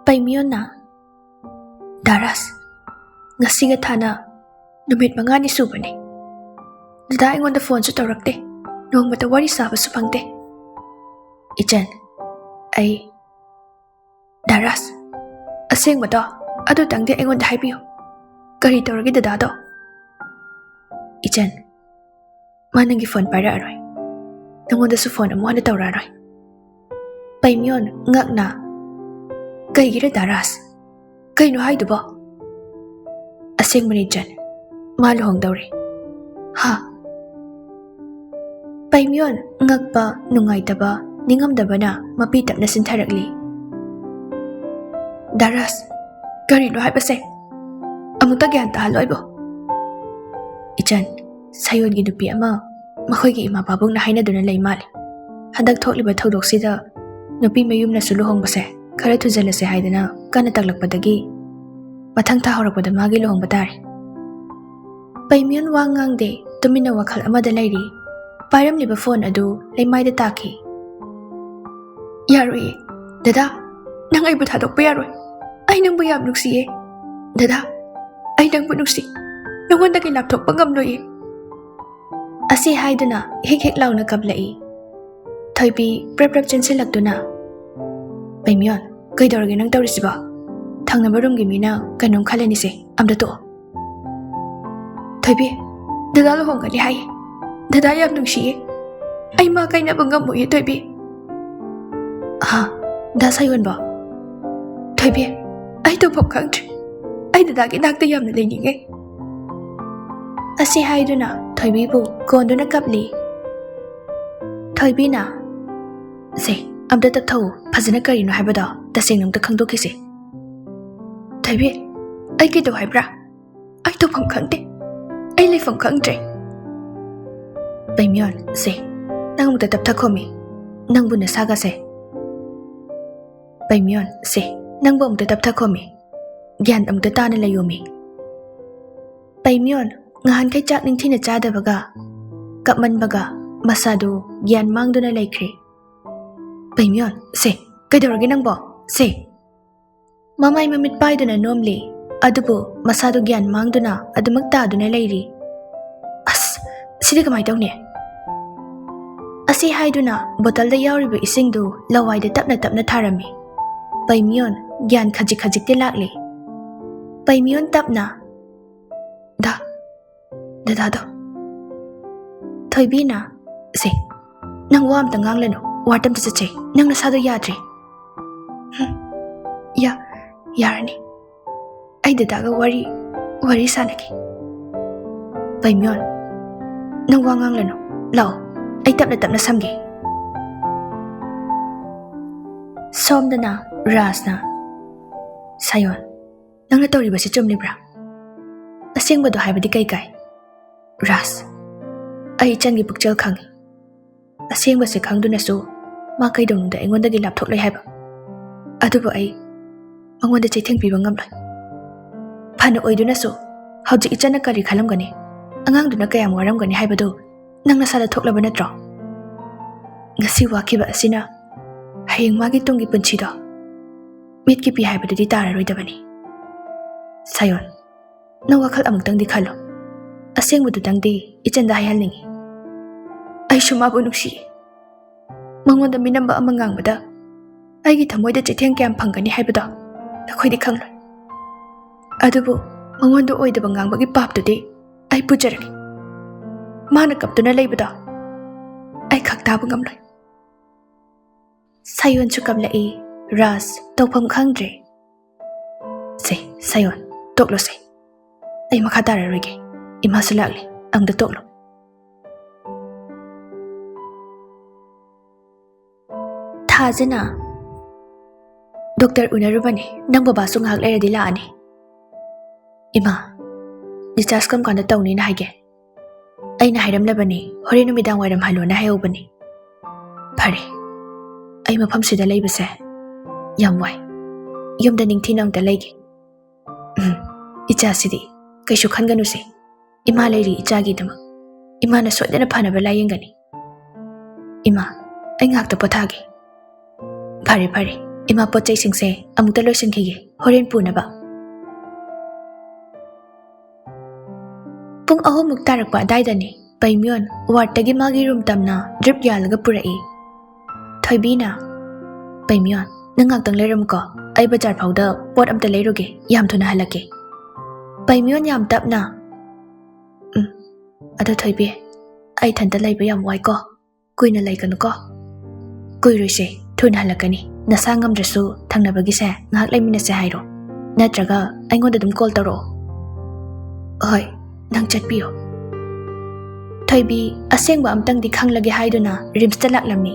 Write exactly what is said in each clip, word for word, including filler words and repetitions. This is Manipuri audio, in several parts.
ꯄꯩꯃꯤꯌꯣꯟꯅ, "ꯗꯥ ꯔꯥꯖ, ꯉꯁꯤꯒ ꯊꯥꯅ ꯅꯨꯃꯤꯠ ꯃꯉꯥꯅꯤ ꯁꯨꯕꯅꯤ꯫ ꯗꯗꯥ ꯑꯩꯉꯣꯟꯗ ꯐꯣꯟꯁꯨ ꯇꯧꯔꯛꯇꯦ꯫ ꯅꯣꯡꯃꯇ ꯋꯥꯔꯤ ꯁꯥꯕꯁꯨ ꯐꯪꯗꯦ꯫" ꯏꯆꯟ, ꯑꯩ, "ꯗꯥ ꯔꯥꯖ, ꯑꯁꯦꯡꯕꯗꯣ ꯑꯗꯨꯇꯪꯗꯤ ꯑꯩꯉꯣꯟꯗ ꯍꯥꯏꯕꯤꯌꯨ꯫ ꯀꯔꯤ ꯇꯧꯔꯒꯦ ꯗꯗꯥꯗꯣ?" ꯏꯆꯟ, "ꯃꯥ ꯅꯪꯒꯤ ꯐꯣꯟ ꯄꯥꯏꯔꯛꯑꯔꯣꯏ꯫ ꯅꯪꯉꯣꯟꯗꯁꯨ ꯐꯣꯟ ꯑꯃꯨꯛ ꯍꯟꯅ ꯇꯧꯔꯛꯑꯔꯣꯏ꯫" ꯄꯩꯃꯤꯌꯣꯟ, ꯉꯛꯅ, "ꯀꯩꯒꯤꯔ ꯗꯥ ꯔꯥꯖ? ꯀꯩꯅꯣ ꯍꯥꯏꯗꯨꯕꯣ?" "ꯑꯁꯦꯡꯕꯅꯤ ꯏꯆꯟ, ꯃꯥ ꯂꯨꯍꯣꯡꯗꯧꯔꯦ꯫" "ꯍꯥ?" ꯄꯩꯃꯤꯌꯣꯟ, ꯉꯛꯄ, ꯅꯨꯡꯉꯥꯏꯇꯕ, ꯅꯤꯡꯉꯝꯗꯕꯅ ꯃꯄꯤ ꯇꯞꯅ ꯆꯤꯟꯊꯔꯛꯂꯤ꯫ "ꯗꯥ ꯔꯥꯖ, ꯀꯔꯤꯅꯣ ꯍꯥꯏꯕꯁꯦ? ꯑꯃꯨꯛꯇ ꯒ꯭ꯌꯥꯟ ꯇꯥꯍꯜꯂꯣ ꯑꯩꯕꯨ꯫" ꯏꯆꯟ, "ꯁꯌꯣꯟꯒꯤ ꯅꯨꯄꯤ ꯑꯃ ꯃꯈꯣꯏꯒꯤ ꯏꯃꯥ ꯄꯥꯕꯨꯡꯅ ꯍꯥꯏꯅꯗꯨꯅ ꯂꯩ ꯃꯥꯜꯂꯤ꯫ ꯍꯟꯗꯛ ꯊꯣꯛꯂꯤꯕ ꯊꯧꯗꯣꯛꯁꯤꯗ ꯅꯨꯄꯤ ꯃꯌꯨꯝꯅꯁꯨ ꯂꯨꯍꯣꯡꯕꯁꯦ ꯈꯔ ꯊꯨꯖꯜꯂꯁꯦ ꯍꯥꯏꯗꯅ ꯀꯟꯅ ꯇꯛꯂꯛꯄꯗꯒꯤ ꯃꯊꯪ ꯊꯥ ꯍꯧꯔꯛꯄꯗ ꯃꯥꯒꯤ ꯂꯨꯍꯣꯡꯕ ꯇꯥꯔꯦ꯫" ꯄꯩꯃꯤꯌꯣꯟ ꯋꯥ ꯉꯥꯡꯗꯦ, ꯇꯨꯃꯤꯟꯅ ꯋꯥꯈꯜ ꯑꯃꯗ ꯂꯩꯔꯤ꯫ ꯄꯥꯏꯔꯝꯂꯤꯕ ꯐꯣꯟ ꯑꯗꯨ ꯂꯩꯃꯥꯏꯗ ꯇꯥꯈꯤ꯫ "ꯌꯥꯔꯣꯏꯌꯦ꯫ ꯗꯗꯥ, ꯅꯪ ꯑꯩꯕꯨ ꯊꯥꯗꯣꯛꯄ ꯌꯥꯔꯣꯏ꯫ ꯑꯩ ꯅꯪꯕꯨ ꯌꯥꯝ ꯅꯨꯡꯁꯤꯌꯦ꯫ ꯗꯗꯥ, ꯑꯩ ꯅꯪꯕꯨ ꯅꯨꯡꯁꯤ꯫ ꯅꯉꯣꯟꯗꯒꯤ ꯂꯥꯞꯊꯣꯛꯄ ꯉꯝꯂꯣꯏꯌꯦ꯫" ꯑꯁꯤ ꯍꯥꯏꯗꯨꯅ ꯍꯤꯛ ꯍꯤꯛ ꯂꯥꯎꯅ ꯀꯞꯂꯛꯏ꯫ ꯊꯣꯏꯕꯤ ꯄ꯭ꯔꯞ ꯄ꯭ꯔꯞ ꯆꯦꯟꯁꯤꯜꯂꯛꯇꯨꯅ, "ꯄꯩꯃꯤꯌꯣꯟ, ꯀꯩꯗꯧꯔꯒꯦ ꯅꯪ ꯇꯧꯔꯤꯁꯤꯕꯣ? ꯊꯪꯅꯕ ꯔꯨꯝꯒꯤ ꯃꯤꯅ ꯀꯩꯅꯣꯝ ꯈꯜꯂꯅꯤꯁꯦ, ꯑꯝꯇ ꯇꯣꯛꯑꯣ꯫" "ꯊꯣꯏꯕꯤ, ꯗꯗꯥ ꯂꯨꯍꯣꯡꯒꯅꯤ ꯍꯥꯏꯌꯦ꯫ ꯗꯗꯥ ꯌꯥꯝ ꯅꯨꯡꯁꯤꯌꯦ꯫ ꯑꯩ ꯃꯥ ꯀꯥꯏꯅꯕ ꯉꯝꯃꯣꯏꯌꯦ ꯊꯣꯏꯕꯤ꯫" "ꯍꯥ? ꯗꯥ ꯁꯥꯌꯣꯟꯕꯣ?" "ꯊꯣꯏꯕꯤ, ꯑꯩ ꯇꯧꯐꯝ ꯈꯪꯗ꯭ꯔꯦ꯫ ꯑꯩ ꯗꯗꯥꯒꯤ ꯅꯥꯛꯇ ꯌꯥꯝꯅ ꯂꯩꯅꯤꯡꯉꯦ꯫" ꯑꯁꯤ ꯍꯥꯏꯗꯨꯅ ꯊꯣꯏꯕꯤꯕꯨ ꯀꯣꯟꯗꯨꯅ ꯀꯞꯂꯤ꯫ ꯊꯣꯏꯕꯤꯅ, "ꯁꯦ, ꯑꯝꯇ ꯇꯞꯊꯧ, ꯐꯖꯅ ꯀꯔꯤꯅꯣ ꯍꯥꯏꯕꯗꯣ ꯇꯁꯦꯡꯅ ꯑꯝꯇ ꯈꯪꯗꯣꯛꯈꯤꯁꯦ꯫" "ꯊꯣꯏꯕꯤ, ꯑꯩ ꯀꯩꯗꯧ ꯍꯥꯏꯕ꯭ꯔꯥ? ꯑꯩ ꯇꯧꯐꯝ ꯈꯪꯗꯦ꯫ ꯑꯩ ꯂꯩꯐꯝ ꯈꯪꯗ꯭ꯔꯦ꯫" "ꯄꯩꯃꯤꯌꯣꯟ, ꯁꯦ, ꯅꯪ ꯑꯃꯨꯛꯇ ꯇꯞꯊꯈꯣꯃꯤ꯫ ꯅꯪꯕꯨ ꯅꯁꯥꯒꯁꯦ꯫ ꯄꯩꯃꯤꯌꯣꯟ, ꯁꯦ, ꯅꯪꯕꯨ ꯑꯃꯨꯛꯇ ꯇꯞꯊꯈꯣꯃꯤ꯫ ꯒ꯭ꯌꯥꯟ ꯑꯃꯨꯛꯇ ꯇꯥꯅ ꯂꯩꯌꯣꯃꯤ꯫" ꯄꯩꯃꯤꯌꯣꯟ ꯉꯍꯥꯟꯈꯩ ꯆꯥꯛ ꯅꯤꯡꯊꯤꯅ ꯆꯥꯗꯕꯒ ꯀꯞꯃꯟꯕꯒ ꯃꯁꯥꯗꯨ ꯒ꯭ꯌꯥꯟ ꯃꯥꯡꯗꯨꯅ ꯂꯩꯈ꯭ꯔꯦ꯫ "ꯄꯩꯃꯤꯌꯣꯟ, ꯁꯦ, ꯀꯩꯗꯧꯔꯒꯦ ꯅꯪꯕꯣ? ꯁꯦ, ꯃꯃꯥꯏ ꯃꯃꯤꯠ ꯄꯥꯏꯗꯨꯅ ꯅꯣꯝꯂꯤ, ꯑꯗꯨꯕꯨ ꯃꯁꯥꯗꯨ ꯒ꯭ꯌꯥꯟ ꯃꯥꯡꯗꯨꯅ ꯑꯗꯨꯃꯛ ꯇꯥꯗꯨꯅ ꯂꯩꯔꯤ꯫ ꯑꯁ, ꯁꯤꯗꯤ ꯀꯃꯥꯏ ꯇꯧꯅꯤ? ꯑꯁꯤ ꯍꯥꯏꯗꯨꯅ ꯕꯣꯇꯜꯗ ꯌꯥꯎꯔꯤꯕ ꯏꯁꯤꯡꯗꯨ ꯂꯋꯥꯏꯗ ꯇꯞꯅ ꯇꯞꯅ ꯊꯥꯔꯝꯃꯤ꯫ ꯄꯩꯃꯤꯌꯣꯟ ꯒ꯭ꯌꯥꯟ ꯈꯖꯤꯛ ꯈꯖꯤꯛꯇꯤ ꯂꯥꯛꯂꯤ꯫ ꯄꯩꯃꯤꯌꯣꯟ ꯇꯞꯅ, "ꯗꯥ, ꯗꯗꯥꯗꯣ꯫" ꯊꯣꯏꯕꯤꯅ, "ꯁꯦ, ꯅꯪ ꯋꯥ ꯑꯝꯇ ꯉꯥꯡꯂꯅꯨ, ꯋꯥꯔꯗ ꯑꯝꯇ ꯆꯠꯁꯦ, ꯅꯪ ꯅꯁꯥꯗꯣ ꯌꯥꯗ꯭ꯔꯦ꯫" "ꯍꯨꯝ, ꯌꯥ-, ꯌꯥꯔꯅꯤ꯫ ꯑꯩ ꯗꯗꯥꯒ ꯋꯥꯔꯤ, ꯋꯥꯔꯤ ꯁꯥꯟꯅꯒꯦ꯫" "ꯄꯩꯃꯤꯌꯣꯟ, ꯅꯪ ꯋꯥ ꯉꯥꯡꯂꯅꯨ, ꯂꯥꯛꯑꯣ, ꯑꯩ ꯇꯞꯅ ꯇꯞꯅ ꯁꯝꯒꯦ꯫" ꯁꯣꯝꯗꯅ ꯔꯥꯖꯅ, "ꯁꯥꯌꯣꯟ, ꯅꯪꯅ ꯇꯧꯔꯤꯕꯁꯤ ꯆꯨꯝꯂꯤꯕ꯭ꯔꯥ? ꯑꯁꯦꯡꯕꯗꯣ ꯍꯥꯏꯕꯗꯤ ꯀꯩ ꯀꯥꯏ?" ꯔꯥꯖ, "ꯑꯩ ꯏꯆꯟꯒꯤ ꯄꯨꯛꯆꯦꯜ ꯈꯪꯏ꯫ ꯑꯁꯦꯡꯕꯁꯦ ꯈꯪꯗꯨꯅꯁꯨ ꯃꯥ ꯀꯩꯗꯧꯅꯨꯡꯗ ꯑꯩꯉꯣꯟꯗꯒꯤ ꯂꯥꯞꯊꯣꯛꯂꯣꯏ ꯍꯥꯏꯕ꯫ ꯑꯗꯨꯕꯨ ꯑꯩ ꯃꯉꯣꯟꯗ ꯆꯩꯊꯦꯡ ꯄꯤꯕ ꯉꯝꯂꯣꯏ꯫ ꯐꯅ ꯑꯣꯏꯗꯨꯅꯁꯨ ꯍꯧꯖꯤꯛ ꯏꯆꯟꯅ ꯀꯔꯤ ꯈꯜꯂꯝꯒꯅꯤ, ꯑꯉꯥꯡꯗꯨꯅ ꯀꯌꯥꯝ ꯋꯥꯔꯝꯒꯅꯤ ꯍꯥꯏꯕꯗꯨ ꯅꯪ ꯅꯁꯥꯗ ꯊꯣꯛꯂꯕ ꯅꯠꯇ꯭ꯔꯣ? ꯉꯁꯤ ꯋꯥꯈꯤꯕ ꯑꯁꯤꯅ ꯍꯌꯦꯡ ꯃꯥꯒꯤ ꯇꯨꯡꯒꯤ ꯄꯨꯟꯁꯤꯗꯣ ꯃꯤꯠꯀꯤ ꯄꯤ ꯍꯥꯏꯕꯗꯨꯗꯤ ꯇꯥꯔꯔꯣꯏꯗꯕꯅꯤ꯫ ꯁꯥꯌꯣꯟ, ꯅꯪ ꯋꯥꯈꯜ ꯑꯃꯨꯛꯇꯪꯗꯤ ꯈꯜꯂꯨ꯫ ꯑꯁꯦꯡꯕꯗꯨꯗꯪꯗꯤ ꯏꯆꯟꯗ ꯍꯥꯏꯍꯟꯅꯤꯡꯏ꯫ ꯑꯩꯁꯨ ꯃꯥꯕꯨ ꯅꯨꯡꯁꯤꯌꯦ꯫ ꯃꯉꯣꯟꯗ ꯃꯤꯅꯝꯕ ꯑꯃ ꯉꯥꯡꯕꯗ ꯑꯩꯒꯤ ꯊꯃꯣꯏꯗ ꯆꯩꯊꯦꯡ ꯀꯌꯥꯝ ꯐꯪꯒꯅꯤ ꯍꯥꯏꯕꯗꯣ ꯅꯈꯣꯏꯗꯤ ꯈꯪꯂꯣꯏ꯫ ꯑꯗꯨꯕꯨ ꯃꯉꯣꯟꯗ ꯑꯣꯏꯗꯕ ꯉꯥꯡꯕꯒꯤ ꯄꯥꯞꯇꯨꯗꯤ ꯑꯩ ꯄꯨꯖꯔꯒꯦ꯫ ꯃꯥꯅ ꯀꯞꯇꯨꯅ ꯂꯩꯕꯗꯣ ꯑꯩ ꯈꯛ ꯇꯥꯕ ꯉꯝꯂꯣꯏ꯫" ꯁꯥꯌꯣꯟꯁꯨ ꯀꯞꯂꯛꯏ꯫ ꯔꯥꯖ ꯇꯧꯐꯝ ꯈꯪꯗ꯭ꯔꯦ꯫ "ꯁꯦ, ꯁꯥꯌꯣꯟ, ꯇꯣꯛꯂꯣꯁꯦ꯫ ꯑꯩ ꯃꯈꯥ ꯇꯥꯔꯔꯣꯏꯒꯦ꯫ ꯏꯃꯥꯁꯨ ꯂꯥꯛꯂꯦ, ꯑꯝꯇ ꯇꯣꯛꯂꯣ꯫" ꯊꯥꯖꯅ, "ꯗꯣꯛꯇꯔ ꯎꯅꯔꯨꯕꯅꯤ, ꯅꯪ ꯕꯕꯥꯁꯨ ꯉꯥꯏꯍꯥꯛ ꯂꯩꯔꯗꯤ ꯂꯥꯛꯑꯅꯤ꯫" "ꯏꯃꯥ, discharge ꯀꯔꯝ ꯀꯥꯟꯗ ꯇꯧꯅꯤꯅ ꯍꯥꯏꯒꯦ?" "ꯑꯩꯅ ꯍꯥꯏꯔꯝꯂꯕꯅꯤ, ꯍꯣꯔꯦꯟ ꯅꯨꯃꯤꯗꯥꯡ ꯋꯥꯏꯔꯝ ꯍꯜꯂꯣꯅ ꯍꯥꯏꯍꯧꯕꯅꯤ꯫" "ꯐꯔꯦ, ꯑꯩ ꯃꯐꯝꯁꯤꯗ ꯂꯩꯕꯁꯦ ꯌꯥꯝ ꯋꯥꯏ꯫ ꯌꯨꯝꯗ ꯅꯤꯡꯊꯤꯅ ꯑꯝꯇ ꯂꯩꯒꯦ꯫ ꯎꯝ, ꯏꯆꯥꯁꯤꯗꯤ ꯀꯩꯁꯨ ꯈꯟꯒꯅꯨꯁꯦ꯫ ꯏꯃꯥ ꯂꯩꯔꯤ ꯏꯆꯥꯒꯤꯗꯃꯛ꯫ ꯏꯃꯥꯅ ꯁꯣꯏꯗꯅ ꯐꯅꯕ ꯂꯥꯌꯦꯡꯒꯅꯤ꯫ ꯏꯃꯥ, ꯑꯩ ꯉꯥꯛꯇ ꯄꯣꯊꯥꯒꯦ꯫" "ꯐꯔꯦ, ꯐꯔꯦ, ꯏꯃꯥ, ꯄꯣꯠ ꯆꯩꯁꯤꯡꯁꯦ ꯑꯃꯨꯛꯇ ꯂꯣꯏꯁꯤꯟꯈꯤꯒꯦ, ꯍꯣꯔꯦꯟ ꯄꯨꯅꯕ꯫ ꯄꯨꯡ ꯑꯍꯨꯝꯃꯨꯛ ꯇꯥꯔꯛꯄ ꯑꯗꯥꯏꯗꯅꯤ ꯄꯩꯃꯤꯌꯣꯟ ꯋꯥꯔꯗꯇꯒꯤ ꯃꯥꯒꯤ ꯔꯨꯝ ꯇꯝꯅ ꯗ꯭ꯔꯤꯞ ꯌꯥꯜꯂꯒ ꯄꯨꯔꯛꯏ꯫ ꯊꯣꯏꯕꯤꯅ, "ꯄꯩꯃꯤꯌꯣꯟ, ꯅꯪ ꯉꯥꯛꯇꯪ ꯂꯩꯔꯝꯃꯨꯀꯣ, ꯑꯩ ꯕꯖꯥꯔ ꯐꯥꯎꯗ ꯄꯣꯠ ꯑꯝꯇ ꯂꯩꯔꯨꯒꯦ, ꯌꯥꯝ ꯊꯨꯅ ꯍꯜꯂꯛꯀꯦ"꯫ ꯄꯩꯃꯤꯌꯣꯟ ꯌꯥꯝ ꯇꯞꯅ, "ꯎꯝ, ꯑꯗꯣ ꯊꯣꯏꯕꯤ, ꯑꯩ ꯏꯊꯟꯇ ꯂꯩꯕ ꯌꯥꯝ ꯋꯥꯏꯀꯣ, ꯀꯨꯏꯅ ꯂꯩꯒꯅꯨꯀꯣ"꯫ "ꯀꯨꯏꯔꯣꯏꯁꯦ, ꯊꯨꯅ ꯍꯜꯂꯛꯀꯅꯤ꯫ ꯅꯁꯥ ꯉꯝꯗ꯭ꯔꯁꯨ ꯊꯪꯅꯕꯒꯤꯁꯦ ꯉꯥꯏꯍꯥꯛ ꯂꯩꯃꯤꯟꯅꯁꯦ ꯍꯥꯏꯔꯣ, ꯅꯠꯇ꯭ꯔꯒ ꯑꯩꯉꯣꯟꯗ ꯑꯗꯨꯝ ꯀꯣꯜ ꯇꯧꯔꯛꯑꯣ"꯫ "ꯍꯣꯏ, ꯅꯪ ꯆꯠꯄꯤꯌꯣ"꯫ ꯊꯣꯏꯕꯤ ꯑꯁꯦꯡꯕ ꯑꯝꯇꯪꯗꯤ ꯈꯪꯂꯒꯦ ꯍꯥꯏꯗꯨꯅ ꯔꯤꯝꯁꯇ ꯂꯥꯛꯂꯝꯃꯤ꯫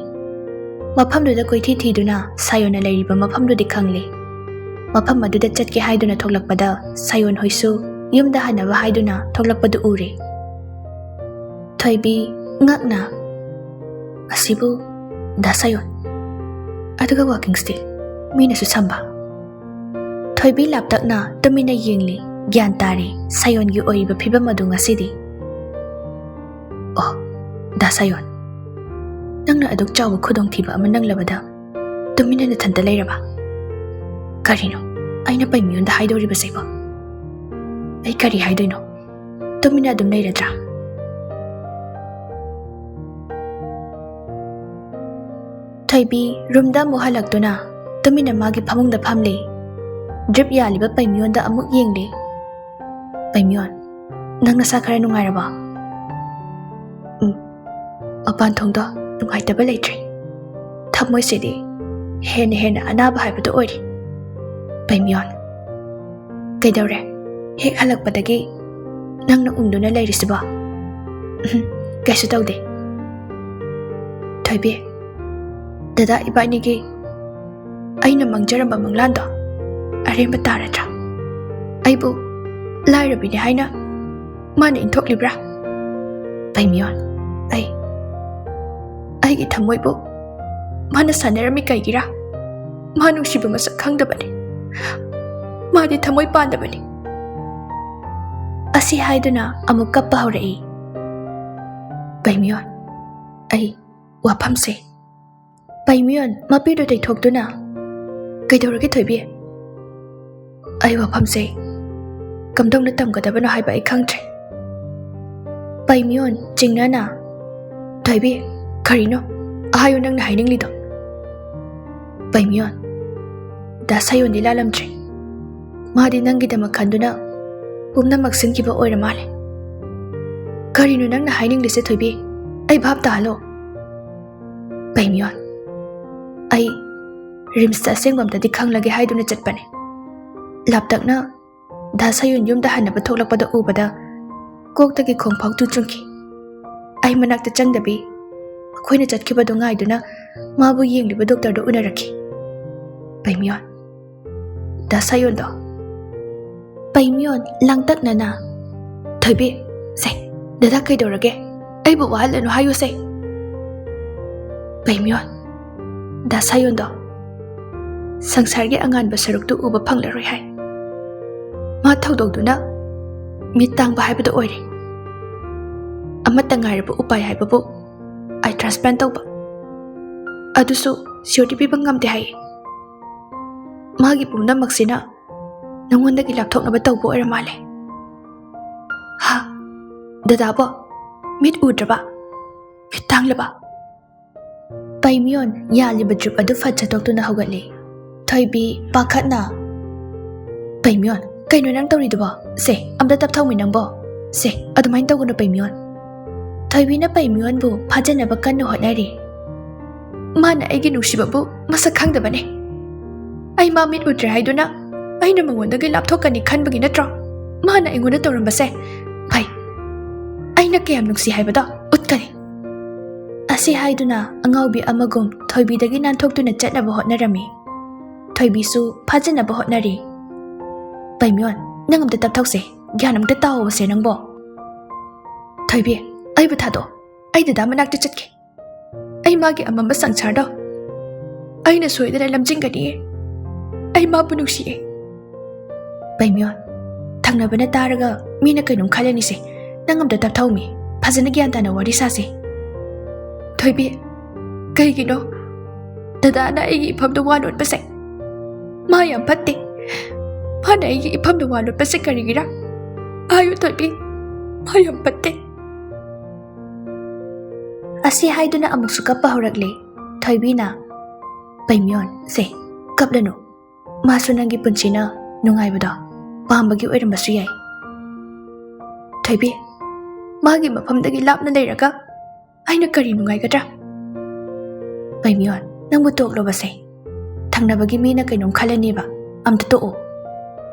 ꯃꯐꯝꯗꯨꯗ ꯀꯣꯏꯊꯤ ꯊꯤꯗꯨꯅ ꯁꯥꯌꯣꯟꯅ ꯂꯩꯔꯤꯕ ꯃꯐꯝꯗꯨꯗꯤ ꯈꯪꯂꯦ꯫ ꯃꯐꯝ ꯑꯗꯨꯗ ꯆꯠꯀꯦ ꯍꯥꯏꯗꯨꯅ ꯊꯣꯛꯂꯛꯄꯗ ꯁꯥꯌꯣꯟ ꯍꯣꯏꯁꯨ ꯌꯨꯝꯗ ꯍꯟꯅꯕ ꯍꯥꯏꯗꯨꯅ ꯊꯣꯛꯂꯛꯄꯗꯨ ꯎꯔꯦ꯫ ꯊꯣꯏꯕꯤ ꯉꯛꯅ, "ꯑꯁꯤꯕꯨ ꯗꯥ ꯁꯥꯌꯣꯟ? ꯑꯗꯨꯒ ꯋꯥꯀꯤꯡ ꯁ꯭ꯇꯤꯛ? ꯃꯤꯅꯁꯨ ꯁꯝꯕ"꯫ ꯊꯣꯏꯕꯤ ꯂꯥꯞꯇꯛꯅ ꯇꯨꯃꯤꯟꯅ ꯌꯦꯡꯂꯤ꯫ ꯒ꯭ꯌꯥꯟ ꯇꯥꯔꯦ ꯁꯥꯌꯣꯟꯒꯤ ꯑꯣꯏꯔꯤꯕ ꯐꯤꯕꯝ ꯑꯗꯨ ꯉꯁꯤꯗꯤ꯫ "ꯑꯣ, ꯗꯥ ꯁꯥꯌꯣꯟ, ꯅꯪꯅ ꯑꯗꯨꯛ ꯆꯥꯎꯕ ꯈꯨꯗꯣꯡꯊꯤꯕ ꯑꯃ ꯅꯪꯂꯕꯗ ꯇꯨꯃꯤꯟꯅ ꯅꯊꯟꯇ ꯂꯩꯔꯕ? ꯀꯔꯤꯅꯣ ꯑꯩꯅ ꯄꯩꯃꯤꯌꯣꯟꯗ ꯍꯥꯏꯗꯧꯔꯤꯕꯁꯤꯕꯣ? ꯑꯩ ꯀꯔꯤ ꯍꯥꯏꯗꯣꯏꯅꯣ? ꯇꯨꯃꯤꯟꯅ ꯑꯗꯨꯝ ꯂꯩꯔꯗ꯭ꯔꯥ?" ꯊꯣꯏꯕꯤ ꯔꯨꯝꯗ ꯑꯃꯨꯛ ꯍꯜꯂꯛꯇꯨꯅ ꯇꯨꯃꯤꯟꯅ ꯃꯥꯒꯤ ꯐꯃꯨꯡꯗ ꯐꯝꯂꯦ꯫ ꯗ꯭ꯔꯤꯞ ꯌꯥꯜꯂꯤꯕ ꯄꯩꯃꯤꯌꯣꯟꯗ ꯑꯃꯨꯛ ꯌꯦꯡꯂꯦ꯫ "ꯄꯩꯃꯤꯌꯣꯟ, ꯅꯪ ꯅꯁꯥ ꯈꯔ ꯅꯨꯡꯉꯥꯏꯔꯕꯣ?" "ꯎꯝ, ꯃꯄꯥꯟ ꯊꯣꯡꯗꯣ ꯅꯨꯡꯉꯥꯏꯇꯕ ꯂꯩꯇ꯭ꯔꯦ꯫ ꯊꯃꯣꯏꯁꯤꯗꯤ ꯍꯦꯟꯅ ꯍꯦꯟꯅ ꯑꯅꯥꯕ ꯍꯥꯏꯕꯗꯨ ꯑꯣꯏꯔꯦ꯫ ꯄꯩꯃꯤꯌꯣꯟ, ꯀꯩꯗꯧꯔꯦ? ꯍꯦꯛ ꯍꯜꯂꯛꯄꯗꯒꯤ ꯅꯪꯅ ꯎꯪꯗꯨꯅ ꯂꯩꯔꯤꯁꯤꯕꯣ?" "ꯎꯝ, ꯀꯩꯁꯨ ꯇꯧꯗꯦ꯫ ꯊꯣꯏꯕꯤ, ꯗꯗꯥ ꯏꯕꯥꯅꯤꯒꯤ ꯑꯩꯅ ꯃꯪꯖꯔꯝꯕ ꯃꯪꯂꯥꯟꯗꯣ ꯑꯔꯦꯝꯕ ꯇꯥꯔꯗ꯭ꯔꯥ? ꯑꯩꯕꯨ ꯂꯥꯏꯔꯕꯤꯅꯤ ꯍꯥꯏꯅ ꯃꯥꯅ ꯏꯟꯊꯣꯛꯂꯤꯕ꯭ꯔꯥ? ꯄꯩꯃꯤꯌꯣꯟ, ꯑꯩ, ꯑꯩꯒꯤ ꯊꯃꯣꯏꯕꯨ ꯃꯥꯅ ꯁꯥꯟꯅꯔꯝꯃꯤ ꯀꯩꯒꯤꯔꯥ? ꯃꯥ ꯅꯨꯡꯁꯤꯕ ꯃꯁꯛ ꯈꯪꯗꯕꯅꯤ꯫ ꯃꯥꯗꯤ ꯊꯃꯣꯏ ꯄꯥꯟꯗꯕꯅꯤ"꯫ ꯑꯁꯤ ꯍꯥꯏꯗꯨꯅ ꯑꯃꯨꯛ ꯀꯞꯄ ꯍꯧꯔꯛꯏ꯫ "ꯄꯩꯃꯤꯌꯣꯟ, ꯑꯩ ꯋꯥꯐꯝꯁꯦ"꯫ ꯄꯩꯃꯤꯌꯣꯟ ꯃꯄꯤꯗꯨ ꯇꯩꯊꯣꯛꯇꯨꯅ, ꯀꯩꯗꯧꯔꯒꯦ ꯊꯣꯏꯕꯤ? ꯑꯩ ꯋꯥꯐꯝꯁꯦ ꯀꯝꯗꯧꯅ ꯇꯝꯒꯗꯕꯅꯣ ꯍꯥꯏꯕ ꯑꯩ ꯈꯪꯗ꯭ꯔꯦ꯫ ꯄꯩꯃꯤꯌꯣꯟ, ꯆꯤꯡꯅꯅ, "ꯊꯣꯏꯕꯤ, ꯀꯔꯤꯅꯣ? ꯍꯥꯏꯌꯨ ꯅꯪꯅ ꯍꯥꯏꯅꯤꯡꯂꯤꯗꯣ꯫" ꯄꯩꯃꯤꯌꯣꯟ, ꯗꯥ ꯁꯥꯌꯣꯟꯗꯤ ꯂꯥꯜꯂꯝꯗ꯭ꯔꯦ꯫ ꯃꯥꯗꯤ ꯅꯪꯒꯤꯗꯃꯛ ꯈꯟꯗꯨꯅ ꯄꯨꯝꯅꯃꯛ ꯁꯤꯟꯈꯤꯕ ꯑꯣꯏꯔ ꯃꯥꯜꯂꯦ꯫ ꯀꯔꯤꯅꯣ ꯅꯪꯅ ꯍꯥꯏꯅꯤꯡꯂꯤꯁꯦ ꯊꯣꯏꯕꯤ? ꯑꯩ ꯚꯥꯞ ꯇꯥꯍꯜꯂꯣ꯫ ꯄꯩꯃꯤꯌꯣꯟ, ꯑꯩ ꯔꯤꯝꯁꯇ ꯑꯁꯦꯡꯕ ꯑꯝꯇꯗꯤ ꯈꯪꯂꯒꯦ ꯍꯥꯏꯗꯨꯅ ꯆꯠꯄꯅꯦ꯫ ꯂꯥꯞꯇꯛꯅ ꯗꯥ ꯁꯥꯌꯣꯟ ꯌꯨꯝꯗ ꯍꯟꯅꯕ ꯊꯣꯛꯂꯛꯄꯗ ꯎꯕꯗ ꯀꯣꯛꯇꯒꯤ ꯈꯣꯡꯐꯥꯎ ꯇꯨ ꯆꯨꯡꯈꯤ꯫ ꯑꯩ ꯃꯅꯥꯛꯇ ꯆꯪꯗꯕꯤ ꯑꯩꯈꯣꯏꯅ ꯆꯠꯈꯤꯕꯗꯨ ꯉꯥꯏꯗꯨꯅ ꯃꯥꯕꯨ ꯌꯦꯡꯂꯤꯕ ꯗꯣꯛꯇꯔꯗꯨ ꯎꯅꯔꯛꯈꯤ꯫ ꯄꯩꯃꯤꯌꯣꯟ, ꯗꯥ ꯁꯥꯌꯣꯟꯗꯣ꯫ ꯄꯩꯃꯤꯌꯣꯟ, ꯂꯥꯡꯇꯛꯅꯅ, "ꯊꯣꯏꯕꯤ, ꯁꯦ, ꯗꯗꯥ ꯀꯩꯗꯧꯔꯒꯦ? ꯑꯩꯕꯨ ꯋꯥꯍꯜꯂꯅꯨ ꯍꯥꯏꯌꯨꯁꯦ꯫" ꯄꯩꯃꯤꯌꯣꯟ, ꯗꯥ ꯁꯥꯌꯣꯟꯗꯣ, ꯁꯪꯁꯥꯔꯒꯤ ꯑꯉꯥꯟꯕ ꯁꯔꯨꯛꯇꯨ ꯎꯕ ꯐꯪꯂꯔꯣꯏ ꯍꯥꯏ꯫ ꯃꯥ ꯊꯧꯗꯣꯛꯇꯨꯅ ꯃꯤꯠ ꯇꯥꯡꯕ ꯍꯥꯏꯕꯗꯨ ꯑꯣꯏꯔꯦ꯫ ꯑꯃꯠꯇ ꯉꯥꯏꯔꯕ ꯎꯄꯥꯏ ꯍꯥꯏꯕꯕꯨ ꯑꯥꯏ ꯇ꯭ꯔꯥꯟꯁꯄ꯭ꯂꯥꯟ ꯇꯧꯕ꯫ ꯑꯗꯨꯁꯨ ꯁꯤꯌꯣꯔꯇꯤ ꯄꯤꯕ ꯉꯝꯗꯦ ꯍꯥꯏꯌꯦ꯫ ꯃꯥꯒꯤ ꯄꯨꯝꯅꯃꯛꯁꯤꯅ ꯅꯉꯣꯟꯗꯒꯤ ꯂꯥꯞꯊꯣꯛꯅꯕ ꯇꯧꯕ ꯑꯣꯏꯔ ꯃꯥꯜꯂꯦ꯫ ꯍꯥ? ꯗꯗꯥꯕꯣ? ꯃꯤꯠ ꯎꯗ꯭ꯔꯕ? ꯃꯤꯠ ꯇꯥꯡꯂꯕ? ꯄꯩꯃꯤꯌꯣꯟ ꯌꯥꯜꯂꯤꯕ ꯗ꯭ꯔꯤꯞ ꯑꯗꯨ ꯐꯠ ꯆꯠꯊꯣꯛꯇꯨꯅ ꯍꯧꯒꯠꯂꯤ꯫ ꯊꯣꯏꯕꯤ ꯄꯥꯈꯠꯅ, "ꯄꯩꯃꯤꯌꯣꯟ, ꯀꯩꯅꯣ ꯅꯪ ꯇꯧꯔꯤꯗꯨꯕꯣ? ꯁꯦ, ꯑꯝꯇ ꯇꯞꯊꯧꯃꯤ ꯅꯪꯕꯣ꯫ ꯁꯦ, ꯑꯗꯨꯃꯥꯏꯅ ꯇꯧꯒꯅꯨ ꯄꯩꯃꯤꯌꯣꯟ꯫" ꯊꯣꯏꯕꯤꯅ ꯄꯩꯃꯤꯌꯣꯟꯕꯨ ꯐꯥꯖꯅꯕ ꯀꯟꯅ ꯍꯣꯠꯅꯔꯤ꯫ "ꯃꯥꯅ ꯑꯩꯒꯤ ꯅꯨꯡꯁꯤꯕꯕꯨ ꯃꯁꯛ ꯈꯪꯗꯕꯅꯦ꯫ ꯑꯩ ꯃꯥ ꯃꯤꯠ ꯎꯗ꯭ꯔꯦ ꯍꯥꯏꯗꯨꯅ ꯑꯩꯅ ꯃꯉꯣꯟꯗꯒꯤ ꯂꯥꯞꯊꯣꯛꯀꯅꯤ ꯈꯟꯕꯒꯤ ꯅꯠꯇ꯭ꯔꯣ ꯃꯥꯅ ꯑꯩꯉꯣꯟꯗ ꯇꯧꯔꯝꯕꯁꯦ? ꯐꯩ, ꯑꯩꯅ ꯀꯌꯥꯝ ꯅꯨꯡꯁꯤ ꯍꯥꯏꯕꯗꯣ ꯎꯠꯀꯅꯤ꯫" ꯑꯁꯤ ꯍꯥꯏꯗꯨꯅ ꯑꯉꯥꯎꯕꯤ ꯑꯃꯒꯨꯝ ꯊꯣꯏꯕꯤꯗꯒꯤ ꯅꯥꯟꯊꯣꯛꯇꯨꯅ ꯆꯠꯅꯕ ꯍꯣꯠꯅꯔꯝꯃꯤ꯫ ꯊꯣꯏꯕꯤꯁꯨ ꯐꯥꯖꯅꯕ ꯍꯣꯠꯅꯔꯤ꯫ "ꯄꯩꯃꯤꯌꯣꯟ, ꯅꯪ ꯑꯝꯇ ꯇꯞꯊꯧꯁꯦ, ꯒ꯭ꯌꯥꯟ ꯑꯝꯇ ꯇꯥꯍꯧꯁꯦ ꯅꯪꯕꯣ꯫" "ꯊꯣꯏꯕꯤ, ꯑꯩꯕꯨ ꯊꯥꯗꯣꯛꯑꯣ, ꯑꯩ ꯗꯗꯥ ꯃꯅꯥꯛꯇ ꯆꯠꯀꯦ꯫ ꯑꯩ ꯃꯥꯒꯤ ꯑꯃꯝꯕ ꯁꯪꯁꯥꯔꯗꯣ ꯑꯩꯅ ꯁꯣꯏꯗꯅ ꯂꯝꯖꯤꯡꯒꯅꯤꯌꯦ꯫ ꯑꯩ ꯃꯥꯕꯨ ꯅꯨꯡꯁꯤꯌꯦ꯫" "ꯄꯩꯃꯤꯌꯣꯟ, ꯊꯪꯅꯕꯅ ꯇꯥꯔꯒ ꯃꯤꯅ ꯀꯩꯅꯣꯝ ꯈꯜꯂꯅꯤꯁꯦ꯫ ꯅꯪ ꯑꯝꯇ ꯇꯞꯊꯧꯃꯤ, ꯐꯖꯅ ꯒ꯭ꯌꯥꯟ ꯇꯥꯅ ꯋꯥꯔꯤ ꯁꯥꯁꯦ꯫" "ꯊꯣꯏꯕꯤ, ꯀꯩꯒꯤꯅꯣ ꯗꯗꯥꯅ ꯑꯩꯒꯤ ꯏꯐꯝꯗ ꯋꯥ ꯂꯣꯠꯄꯁꯦ? ꯃꯥ ꯌꯥꯝ ꯐꯠꯇꯦ꯫ ꯃꯥꯅ ꯑꯩꯒꯤ ꯏꯐꯝꯗ ꯋꯥ ꯂꯣꯠꯄꯁꯦ ꯀꯔꯤꯒꯤꯔꯥ? ꯍꯥꯏꯌꯨ ꯊꯣꯏꯕꯤ, ꯃꯥ ꯌꯥꯝ ꯐꯠꯇꯦ꯫ ꯑꯁꯤ ꯍꯥꯏꯗꯨꯅ ꯑꯃꯨꯛꯁꯨ ꯀꯞꯄ ꯍꯧꯔꯛꯂꯦ꯫ ꯊꯣꯏꯕꯤꯅ, "ꯄꯩꯃꯤꯌꯣꯟ, ꯁꯦ, ꯀꯞꯂꯅꯨ꯫ ꯃꯥꯁꯨ ꯅꯪꯒꯤ ꯄꯨꯟꯁꯤꯅ ꯅꯨꯡꯉꯥꯏꯕꯗꯣ ꯄꯥꯝꯕꯒꯤ ꯑꯣꯏꯔꯝꯕꯁꯨ ꯌꯥꯏ꯫" "ꯊꯣꯏꯕꯤ, ꯃꯥꯒꯤ ꯃꯐꯝꯗꯒꯤ ꯂꯥꯞꯅ ꯂꯩꯔꯒ ꯑꯩꯅ ꯀꯔꯤ ꯅꯨꯡꯉꯥꯏꯒꯗ꯭ꯔꯥ?" "ꯄꯩꯃꯤꯌꯣꯟ, ꯅꯪꯕꯨ ꯇꯣꯛꯂꯣꯕꯁꯦ꯫ ꯊꯪꯅꯕꯒꯤ ꯃꯤꯅ ꯀꯩꯅꯣꯝ ꯈꯜꯂꯅꯦꯕ꯫ ꯑꯝꯇ ꯇꯣꯛꯑꯣ꯫"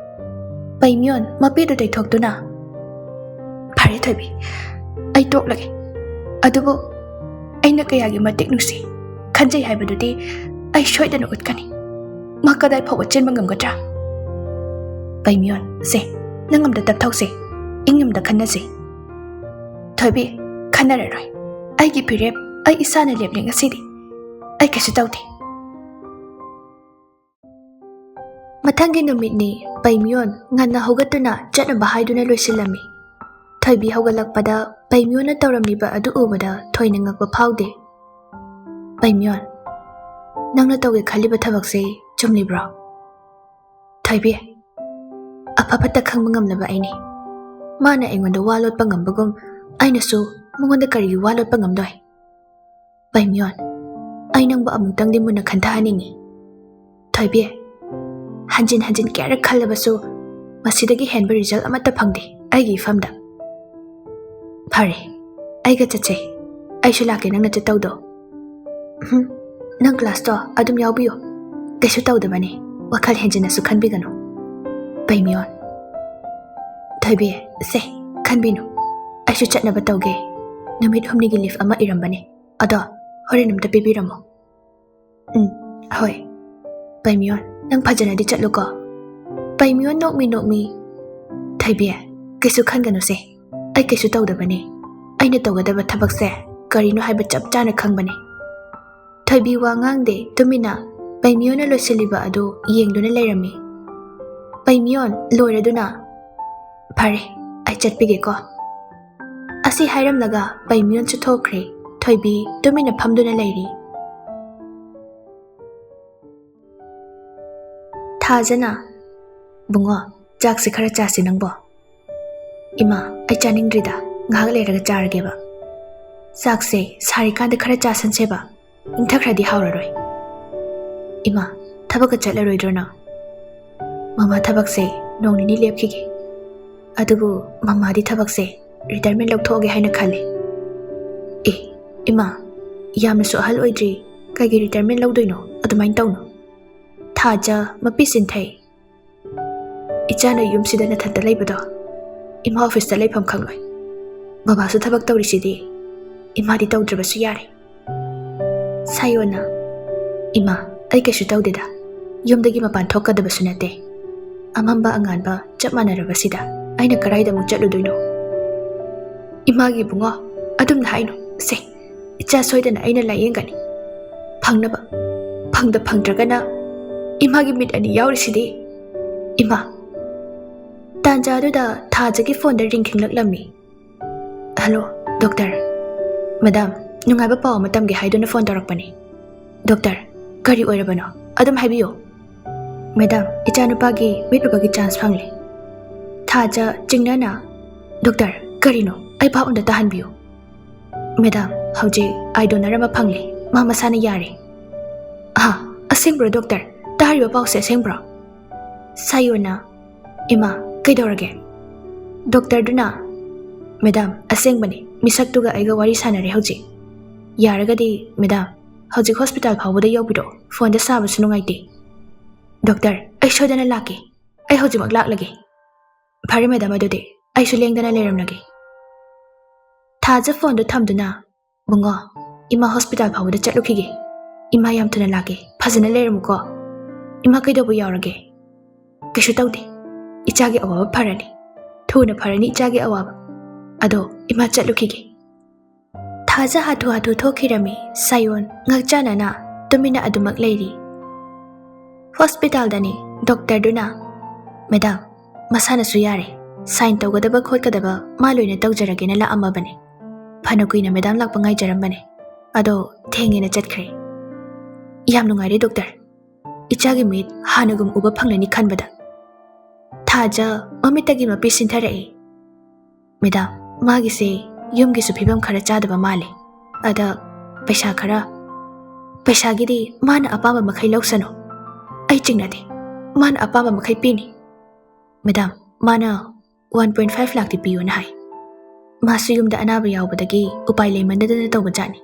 ꯄꯩꯃꯤꯌꯣꯟ ꯃꯄꯤꯗꯨ ꯇꯩꯊꯣꯛꯇꯨꯅ, "ꯐꯔꯦ ꯊꯣꯏꯕꯤ, ꯑꯩ ꯇꯣꯛꯂꯒꯦ꯫ ꯑꯗꯨꯕꯨ ꯑꯩꯅ ꯀꯌꯥꯒꯤ ꯃꯇꯤꯛ ꯅꯨꯡꯁꯤ, ꯈꯟꯖꯩ ꯍꯥꯏꯕꯗꯨꯗꯤ ꯑꯩ ꯁꯣꯏꯗꯅ ꯎꯠꯀꯅꯤ꯫ ꯃꯥ ꯀꯗꯥꯏ ꯐꯥꯎꯕ ꯆꯦꯟꯕ ꯉꯝꯒꯗ꯭ꯔꯥ?" "ꯄꯩꯃꯤꯌꯣꯟ, ꯁꯦ, ꯅꯪ ꯑꯝꯇ ꯇꯞꯊꯧꯁꯦ꯫ ꯏꯪ ꯑꯝꯇ ꯈꯟꯅꯁꯦ꯫" "ꯊꯣꯏꯕꯤ, ꯈꯟꯅꯔꯔꯣꯏ꯫ ꯑꯩꯒꯤ ꯐꯤꯔꯦꯞ ꯑꯩ ꯏꯁꯥꯅ ꯂꯦꯞꯂꯦ ꯉꯁꯤꯗꯤ꯫ ꯑꯩ ꯀꯩꯁꯨ ꯇꯧꯗꯦ꯫" ꯃꯊꯪꯒꯤ ꯅꯨꯃꯤꯠꯅꯤ꯫ ꯄꯩꯃꯤꯌꯣꯟ ꯉꯟꯅ ꯍꯧꯒꯠꯇꯨꯅ ꯆꯠꯅꯕ ꯍꯥꯏꯗꯨꯅ ꯂꯣꯏꯁꯤꯜꯂꯝꯃꯤ꯫ ꯊꯣꯏꯕꯤ ꯍꯧꯒꯠꯂꯛꯄꯗ ꯄꯩꯃꯤꯌꯣꯟꯅ ꯇꯧꯔꯝꯂꯤꯕ ꯑꯗꯨ ꯎꯕꯗ ꯊꯣꯏꯅ ꯉꯛꯄ ꯐꯥꯎꯗꯦ꯫ "ꯄꯩꯃꯤꯌꯣꯟ, ꯅꯪꯅ ꯇꯧꯒꯦ ꯈꯜꯂꯤꯕ ꯊꯕꯛꯁꯦ ꯆꯨꯝꯂꯤꯕ꯭ꯔꯣ?" "ꯊꯣꯏꯕꯤ, ꯑꯐ ꯐꯠꯇ ꯈꯪꯕ ꯉꯝꯂꯕ ꯑꯩꯅꯤ꯫ ꯃꯥꯅ ꯑꯩꯉꯣꯟꯗ ꯋꯥ ꯂꯣꯠꯄ ꯉꯝꯕꯒꯨꯝ ꯑꯩꯅꯁꯨ ꯃꯉꯣꯟꯗ ꯀꯔꯤꯒꯤ ꯋꯥ ꯂꯣꯠꯄ ꯉꯝꯗꯣꯏ? ꯄꯩꯃꯤꯌꯣꯟ, ꯑꯩ ꯅꯪꯕꯨ ꯑꯃꯨꯛꯇꯪꯗꯤ ꯃꯨꯟꯅ ꯈꯟꯊꯍꯟꯅꯤꯡꯉꯤ꯫ ꯊꯣꯏꯕꯤ, ꯍꯟꯖꯤꯟ ꯍꯟꯖꯤꯟ ꯀꯌꯥꯔꯛ ꯈꯜꯂꯕꯁꯨ ꯃꯁꯤꯗꯒꯤ ꯍꯦꯟꯕ ꯔꯤꯖꯜ ꯑꯃꯠꯇ ꯐꯪꯗꯦ ꯑꯩꯒꯤ ꯏꯐꯝꯗ꯫ ꯐꯔꯦ, ꯑꯩꯒ ꯆꯠꯁꯦ꯫ ꯑꯩꯁꯨ ꯂꯥꯛꯀꯦ ꯅꯪꯅ ꯆꯠꯇꯧꯗꯣ꯫" "ꯎꯝ, ꯅꯪ ꯀ꯭ꯂꯥꯁꯇꯣ ꯑꯗꯨꯝ ꯌꯥꯎꯕꯤꯌꯨ꯫ ꯀꯩꯁꯨ ꯇꯧꯗꯕꯅꯦ, ꯋꯥꯈꯜ ꯍꯦꯟꯖꯤꯟꯅꯁꯨ ꯈꯟꯕꯤꯒꯅꯨ꯫" ꯄꯩꯃꯤꯌꯣꯟ, "ꯊꯣꯏꯕꯤ, ꯁꯦ, ꯈꯟꯕꯤꯅꯨ꯫ ꯑꯩꯁꯨ ꯆꯠꯅꯕ ꯇꯧꯒꯦ꯫ ꯅꯨꯃꯤꯠ ꯍꯨꯝꯅꯤꯒꯤ ꯂꯤꯐ ꯑꯃ ꯏꯔꯝꯕꯅꯦ꯫ ꯑꯗꯣ ꯍꯣꯔꯦꯟ ꯑꯝꯇ ꯄꯤꯕꯤꯔꯝꯃꯣ꯫" "ꯎꯝ, ꯍꯣꯏ꯫" "ꯄꯩꯃꯤꯌꯣꯟ, ꯅꯪ ꯐꯖꯅꯗꯤ ꯆꯠꯂꯨꯀꯣ꯫" ꯄꯩꯃꯤꯌꯣꯟ ꯅꯣꯛꯃꯤ ꯅꯣꯛꯃꯤ, "ꯊꯣꯏꯕꯤ, ꯀꯩꯁꯨ ꯈꯟꯒꯅꯨꯁꯦ꯫ ꯑꯩ ꯀꯩꯁꯨ ꯇꯧꯗꯕꯅꯦ꯫ ꯑꯩꯅ ꯇꯧꯒꯗꯕ ꯊꯕꯛꯁꯦ ꯀꯔꯤꯅꯣ ꯍꯥꯏꯕ ꯆꯞ ꯆꯥꯅ ꯈꯪꯕꯅꯦ꯫" ꯊꯣꯏꯕꯤ ꯋꯥ ꯉꯥꯡꯗꯦ, ꯇꯨꯃꯤꯟꯅ ꯄꯩꯃꯤꯌꯣꯟꯅ ꯂꯣꯏꯁꯤꯜꯂꯤꯕ ꯑꯗꯨ ꯌꯦꯡꯗꯨꯅ ꯂꯩꯔꯝꯃꯤ꯫ ꯄꯩꯃꯤꯌꯣꯟ ꯂꯣꯏꯔꯗꯨꯅ, "ꯐꯔꯦ, ꯑꯩ ꯆꯠꯄꯤꯒꯦꯀꯣ꯫" ꯑꯁꯤ ꯍꯥꯏꯔꯝꯂꯒ ꯄꯩꯃꯤꯌꯣꯟꯁꯨ ꯊꯣꯛꯈ꯭ꯔꯦ꯫ ꯊꯣꯏꯕꯤ ꯇꯨꯃꯤꯟꯅ ꯐꯝꯗꯨꯅ ꯂꯩꯔꯤ꯫ ꯊꯥꯖꯅ, "ꯕꯨꯡꯉꯣ, ꯆꯥꯛꯁꯦ ꯈꯔ ꯆꯥꯁꯤ ꯅꯪꯕꯣ꯫" "ꯏꯃꯥ, ꯑꯩ ꯆꯥꯅꯤꯡꯗ꯭ꯔꯤꯗ, ꯉꯥꯏꯍꯥꯛ ꯂꯩꯔꯒ ꯆꯥꯔꯒꯦꯕ꯫" "ꯆꯥꯛꯁꯦ ꯁꯥꯔꯤꯀꯥꯟꯗ ꯈꯔ ꯆꯥꯁꯟꯁꯦꯕ, ꯏꯪꯊꯈ꯭ꯔꯗꯤ ꯍꯥꯎꯔꯔꯣꯏ꯫" "ꯏꯃꯥ, ꯊꯕꯛꯀ ꯆꯠꯂꯔꯣꯏꯗ꯭ꯔꯣ ꯅꯪ?" "ꯃꯃꯥ, ꯊꯕꯛꯁꯦ ꯅꯣꯡ ꯅꯤꯅꯤ ꯂꯦꯞꯈꯤꯒꯦ꯫ ꯑꯗꯨꯕꯨ ꯃꯃꯥꯗꯤ ꯊꯕꯛꯁꯦ ꯔꯤꯇꯥꯌꯔꯃꯦꯟ ꯂꯧꯊꯣꯛꯑꯒꯦ ꯍꯥꯏꯅ ꯈꯜꯂꯦ꯫" "ꯑꯦ, ꯏꯃꯥ, ꯌꯥꯝꯅꯁꯨ ꯑꯍꯜ ꯑꯣꯏꯗ꯭ꯔꯤ, ꯀꯩꯒꯤ ꯔꯤꯇꯥꯌꯔꯃꯦꯟ ꯂꯧꯗꯣꯏꯅꯣ? ꯑꯗꯨꯃꯥꯏꯅ ꯇꯧꯅꯨ꯫" ꯊꯥꯖ, ꯃꯄꯤ ꯁꯤꯟꯊꯩ, "ꯏꯆꯥꯅ ꯌꯨꯝꯁꯤꯗ ꯅꯊꯟꯇ ꯂꯩꯕꯗꯣ ꯏꯃꯥ ꯑꯣꯐꯤꯁꯇ ꯂꯩꯐꯝ ꯈꯪꯂꯣꯏ꯫ ꯕꯕꯥꯁꯨ ꯊꯕꯛ ꯇꯧꯔꯤꯁꯤꯗꯤ, ꯏꯃꯥꯗꯤ ꯇꯧꯗ꯭ꯔꯕꯁꯨ ꯌꯥꯔꯦ꯫" ꯁꯥꯌꯣꯟꯅ, "ꯏꯃꯥ, ꯑꯩ ꯀꯩꯁꯨ ꯇꯧꯗꯦꯗ꯫ ꯌꯨꯝꯗꯒꯤ ꯃꯄꯥꯟ ꯊꯣꯛꯀꯗꯕꯁꯨ ꯅꯠꯇꯦ꯫ ꯑꯃꯝꯕ ꯑꯉꯥꯟꯕ ꯆꯞ ꯃꯥꯟꯅꯔꯕꯁꯤꯗ ꯑꯩꯅ ꯀꯗꯥꯏꯗ ꯑꯃꯨꯛ ꯆꯠꯂꯨꯗꯣꯏꯅꯣ?" "ꯏꯃꯥꯒꯤ ꯏꯕꯨꯡꯉꯣ, ꯑꯗꯨꯝꯅ ꯍꯥꯏꯅꯨ꯫ ꯁꯦ, ꯏꯆꯥ ꯁꯣꯏꯗꯅ ꯑꯩꯅ ꯂꯥꯏꯌꯦꯡꯒꯅꯤ꯫ ꯐꯪꯅꯕ, ꯐꯪꯗ ꯐꯪꯗ꯭ꯔꯒꯅ ꯏꯃꯥꯒꯤ ꯃꯤꯠ ꯑꯅꯤ ꯌꯥꯎꯔꯤꯁꯤꯗꯤ꯫ ꯏꯃꯥ!" ꯇꯥꯟꯖꯥꯗꯨꯗ ꯊꯥꯖꯒꯤ ꯐꯣꯟꯗ ꯔꯤꯡ ꯈꯤꯡꯂꯛꯂꯝꯃꯤ꯫ "Hello, doctor. ꯃꯦꯗꯥꯝ, ꯅꯨꯡꯉꯥꯏꯕ ꯄꯥꯎ ꯑꯃ ꯇꯝꯒꯦ ꯍꯥꯏꯗꯨꯅ ꯐꯣꯟ ꯇꯧꯔꯛꯄꯅꯤ꯫" "ꯗꯣꯛꯇꯔ, ꯀꯔꯤ ꯑꯣꯏꯔꯕꯅꯣ? ꯑꯗꯨꯝ ꯍꯥꯏꯕꯤꯌꯨ꯫" "ꯃꯦꯗꯥꯝ, ꯏꯆꯥꯅꯨꯄꯥꯒꯤ ꯃꯤꯠ ꯎꯕꯒꯤ ꯆꯥꯟꯁ ꯐꯪꯂꯦ꯫" ꯊꯥꯖ ꯆꯤꯡꯅꯅ, "ꯗꯣꯛꯇꯔ, ꯀꯔꯤꯅꯣ? ꯑꯩ ꯚꯥꯞ ꯑꯝꯇ ꯇꯥꯍꯟꯕꯤꯌꯨ꯫" "ꯃꯦꯗꯥꯝ, ꯍꯧꯖꯤꯛ ꯑꯥꯏ ꯗꯣꯅꯔ ꯑꯃ ꯐꯪꯂꯦ꯫ ꯃꯥ ꯃꯁꯥꯅ ꯌꯥꯔꯦ꯫" "ꯑꯍꯥ, ꯑꯁꯦꯡꯕ꯭ꯔꯣ ꯗꯣꯛꯇꯔ? ꯇꯥꯔꯤꯕ ꯄꯥꯎꯁꯦ ꯑꯁꯦꯡꯕ꯭ꯔꯣ?" ꯁꯥꯌꯣꯟꯅ, "ꯏꯃꯥ, ꯀꯩꯗꯧꯔꯒꯦ?" ꯗꯣꯛꯇꯔꯗꯨꯅ, "ꯃꯦꯗꯥꯝ, ꯑꯁꯦꯡꯕꯅꯤ꯫ ꯃꯤꯁꯛꯇꯨꯒ ꯑꯩꯒ ꯋꯥꯔꯤ ꯁꯥꯟꯅꯔꯦ ꯍꯧꯖꯤꯛ꯫ ꯌꯥꯔꯒꯗꯤ ꯃꯦꯗꯥꯝ, ꯍꯧꯖꯤꯛ ꯍꯣꯁꯄꯤꯇꯥꯜ ꯐꯥꯎꯕꯗ ꯌꯧꯕꯤꯔꯛꯑꯣ꯫ ꯐꯣꯟꯗ ꯁꯥꯕꯁꯨ ꯅꯨꯡꯉꯥꯏꯇꯦ꯫" "ꯗꯣꯛꯇꯔ, ꯑꯩ ꯁꯣꯏꯗꯅ ꯂꯥꯛꯀꯦ꯫ ꯑꯩ ꯍꯧꯖꯤꯛꯃꯛ ꯂꯥꯛꯂꯒꯦ꯫" "ꯐꯔꯦ ꯃꯦꯗꯥꯝ, ꯑꯗꯨꯗꯤ ꯑꯩꯁꯨ ꯂꯦꯡꯗꯅ ꯂꯩꯔꯝꯂꯒꯦ꯫" ꯊꯥꯖ ꯐꯣꯟꯗꯨ ꯊꯝꯗꯨꯅ, "ꯕꯨꯡꯉꯣ, ꯏꯃꯥ ꯍꯣꯁꯄꯤꯇꯥꯜ ꯐꯥꯎꯕꯗ ꯆꯠꯂꯨꯈꯤꯒꯦ꯫ ꯏꯃꯥ ꯌꯥꯝ ꯊꯨꯅ ꯂꯥꯛꯀꯦ꯫ ꯐꯖꯅ ꯂꯩꯔꯝꯃꯨꯀꯣ꯫ ꯏꯃꯥ ꯀꯩꯗꯧꯕ ꯌꯥꯎꯔꯒꯦ?" "ꯀꯩꯁꯨ ꯇꯧꯗꯦ꯫ ꯏꯆꯥꯒꯤ ꯑꯋꯥꯕ ꯐꯔꯅꯤ꯫ ꯊꯨꯅ ꯐꯔꯅꯤ ꯏꯆꯥꯒꯤ ꯑꯋꯥꯕ꯫ ꯑꯗꯣ ꯏꯃꯥ ꯆꯠꯂꯨꯈꯤꯒꯦ꯫" ꯊꯥꯖ ꯍꯥꯊꯨ ꯍꯥꯊꯨ ꯊꯣꯛꯈꯤꯔꯝꯃꯤ꯫ ꯁꯥꯌꯣꯟ ꯉꯛꯆꯥꯟꯅꯅ ꯇꯨꯃꯤꯟꯅ ꯑꯗꯨꯃꯛ ꯂꯩꯔꯤ꯫ ꯍꯣꯁꯄꯤꯇꯥꯜꯗꯅꯤ꯫ ꯗꯣꯛꯇꯔꯗꯨꯅ, "ꯃꯦꯗꯥꯝ, ꯃꯁꯥꯅꯁꯨ ꯌꯥꯔꯦ꯫ ꯁꯥꯏꯟ ꯇꯧꯒꯗꯕ ꯈꯣꯠꯀꯗꯕ ꯃꯥ ꯂꯣꯏꯅ ꯇꯧꯖꯔꯒꯦꯅ ꯂꯥꯛꯑꯝꯃꯕꯅꯦ꯫ ꯐꯅ ꯀꯨꯏꯅ ꯃꯦꯗꯥꯝ ꯂꯥꯛꯄ ꯉꯥꯏꯖꯔꯝꯕꯅꯦ꯫ ꯑꯗꯣ ꯊꯦꯡꯉꯦꯅ ꯆꯠꯈ꯭ꯔꯦ꯫" "ꯌꯥꯝ ꯅꯨꯡꯉꯥꯏꯔꯦ ꯗꯣꯛꯇꯔ꯫ ꯏꯆꯥꯒꯤ ꯃꯤꯠ ꯍꯥꯟꯅꯒꯨꯝ ꯎꯕ ꯐꯪꯂꯅꯤ ꯈꯟꯕꯗ꯫ ꯊꯥꯖ ꯃꯃꯤꯠꯇꯒꯤ ꯃꯄꯤ ꯁꯤꯟꯊꯔꯛꯏ꯫ "ꯃꯦꯗꯥꯝ, ꯃꯥꯒꯤꯁꯦ ꯌꯨꯝꯒꯤꯁꯨ ꯐꯤꯕꯝ ꯈꯔ ꯆꯥꯗꯕ ꯃꯥꯜꯂꯦ꯫ ꯑꯗ ꯄꯩꯁꯥ ꯈꯔ, ꯄꯩꯁꯥꯒꯤꯗꯤ ꯃꯥꯅ ꯑꯄꯥꯝꯕ ꯃꯈꯩ ꯂꯧꯁꯅꯨ꯫ ꯑꯩ ꯆꯤꯡꯅꯗꯦ꯫ ꯃꯥꯅ ꯑꯄꯥꯝꯕ ꯃꯈꯩ ꯄꯤꯅꯤ꯫ ꯃꯦꯗꯥꯝ, ꯃꯥꯅ ꯋꯥꯟ ꯄꯣꯏꯟ ꯐꯥꯏꯚ ꯂꯥꯛꯇꯤ ꯄꯤꯌꯣꯅ ꯍꯥꯏ꯫ ꯃꯥꯁꯨ ꯌꯨꯝꯗ ꯑꯅꯥꯕ ꯌꯥꯎꯕꯗꯒꯤ ꯎꯄꯥꯏ ꯂꯩꯃꯟꯗꯗꯅ ꯇꯧꯕꯖꯥꯠꯅꯤ꯫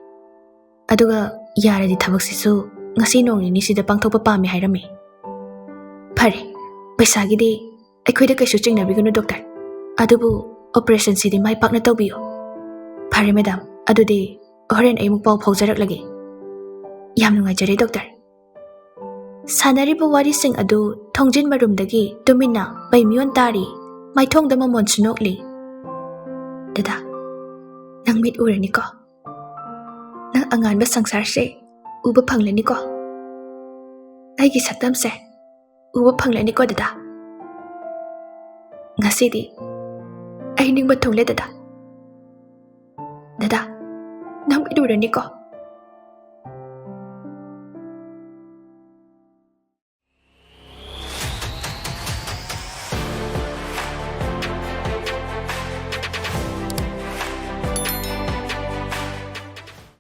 ꯑꯗꯨꯒ ꯌꯥꯔꯗꯤ ꯊꯕꯛꯁꯤꯁꯨ ꯉꯁꯤ ꯅꯣꯡ ꯅꯤꯅꯤꯁꯤꯗ ꯄꯥꯡꯊꯣꯛꯄ ꯄꯥꯝꯃꯤ ꯍꯥꯏꯔꯝꯃꯤ꯫" "ꯐꯔꯦ, ꯄꯩꯁꯥꯒꯤꯗꯤ ꯑꯩꯈꯣꯏꯗ ꯀꯩꯁꯨ ꯆꯤꯡꯅꯕꯤꯒꯅꯨ ꯗꯣꯛꯇꯔ꯫ ꯑꯗꯨꯕꯨ ꯑꯣꯄꯔꯦꯁꯟꯁꯤꯗꯤ ꯃꯥꯏ ꯄꯥꯛꯅ ꯇꯧꯕꯤꯌꯨ꯫" "ꯐꯔꯦ ꯃꯦꯗꯥꯝ, ꯑꯗꯨꯗꯤ ꯍꯣꯔꯦꯟ ꯑꯩ ꯑꯃꯨꯛ ꯄꯥꯎ ꯐꯥꯎꯖꯔꯛꯂꯒꯦ꯫ ꯌꯥꯝ ꯅꯨꯡꯉꯥꯏꯖꯔꯦ ꯗꯣꯛꯇꯔ꯫" ꯁꯥꯟꯅꯔꯤꯕ ꯋꯥꯔꯤꯁꯤꯡ ꯑꯗꯨ ꯊꯣꯡꯖꯤꯟ ꯃꯔꯨꯝꯗꯒꯤ ꯇꯨꯃꯤꯟꯅ ꯄꯩꯃꯤꯌꯣꯟ ꯇꯥꯔꯤ꯫ ꯃꯥꯏꯊꯣꯡꯗ ꯃꯃꯣꯟꯁꯨ ꯅꯣꯛꯂꯤ꯫ "ꯗꯗꯥ, ꯅꯪ ꯃꯤꯠ ꯎꯔꯅꯤꯀꯣ꯫ ꯅꯪ ꯑꯉꯥꯟꯕ ꯁꯪꯁꯥꯔꯁꯦ ꯎꯕ ꯐꯪꯂꯅꯤꯀꯣ꯫ ꯑꯩꯒꯤ ꯁꯛꯇꯝꯁꯦ ꯎꯕ ꯐꯪꯂꯅꯤꯀꯣ ꯗꯗꯥ꯫ ꯉꯁꯤꯗꯤ ꯑꯩ ꯅꯤꯡꯕ ꯊꯨꯡꯂꯦ ꯗꯗꯥ꯫ ꯗꯗꯥ, ꯅꯪ ꯃꯤꯠ ꯎꯔꯅꯤꯀꯣ꯫